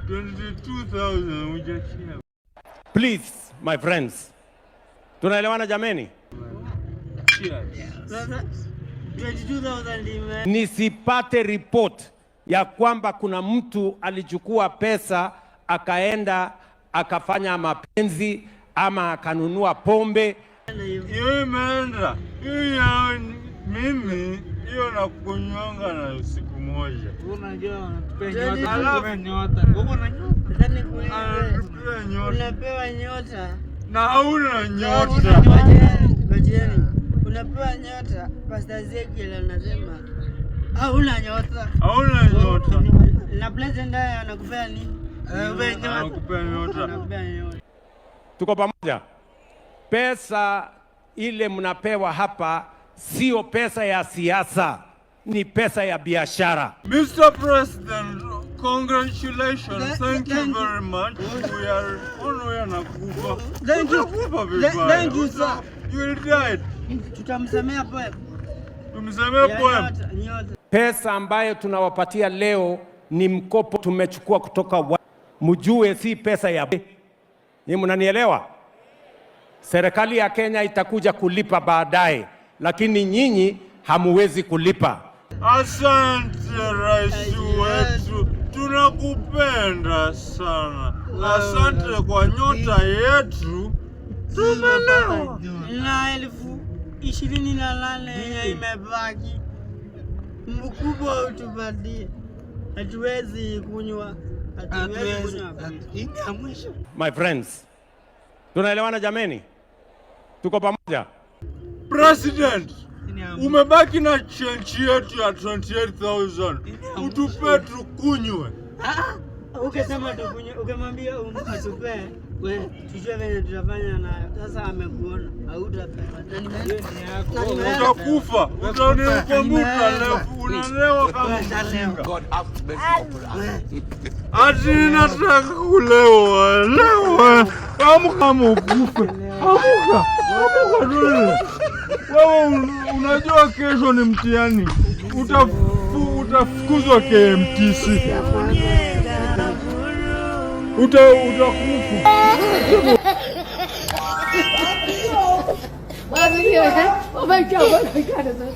22,000 hujachia. Please, my friends. Tunaelewana, jameni? Cheers. Sasa 22,000 ime Nisipate report ya kwamba kuna mtu alichukua pesa akaenda akafanya mapenzi ama akanunua pombe. Hiyo imeenda. Hiyo ya mimi hiyo nakunywanga na siku moja. Unajua wanatupea Twenty nyota, two. wanatupea nyota. Uko na nyota. Sasa nikuulize, Anatupea nyota. Unapewa nyota. Na hauna nyota. Ngojeni, ngojeni. Unapewa nyota, Pastor Ezekiel anasema hauna nyota. Hauna nyota. Na president naye anakupea nini? Anakupea nyota. Anakupea nyota. Anakupea nyota. Tuko pamoja? Pesa ile mnapewa hapa sio pesa ya siasa, ni pesa ya biashara. Mr. President, congratulations. Thank you Thank you. Very much. We are on way anakufa. Thank you. Utakufa vibaya. Thank you, sir. You will die. Tutamsemea poem. Tumsemee Ya poem. nyota, nyota. Pesa ambayo tunawapatia leo ni mkopo tumechukua kutoka wa... mjue si pesa ya, ni mnanielewa? Serikali ya Kenya itakuja kulipa baadaye, lakini nyinyi hamuwezi kulipa. Asante, rais wetu, tunakupenda sana. Asante kwa nyota yetu. Tumelewa. Na 28,000 yenye imebaki, mkubwa utupatie. Hatuwezi kunywa, hatuwezi kunywa. Hii ni ya mwisho. My friends, tunaelewana, jameni? Tuko pamoja? President, Hii ni ya mwisho. Umebaki na change yetu ya 28,000. Utupe tukunywe. Ah, ukisema tukunywe, ukimwambia atupe, we tujue venye tutafanya nayo. Sasa amekuona, hautapewa. Na Hiyo ni yako. Na nimeenda. Utakufa. Utanikwambia utalewa, unalewa kama mjinga. God have mercy upon us. Ati nataka kulewa, lewa. Amka kama ukufe. Amka, amka tu. Wewe unajua kesho ni mtihani. Utafukuzwa KMTC. Utakufa. 我要出去，我被叫，我被看的时候。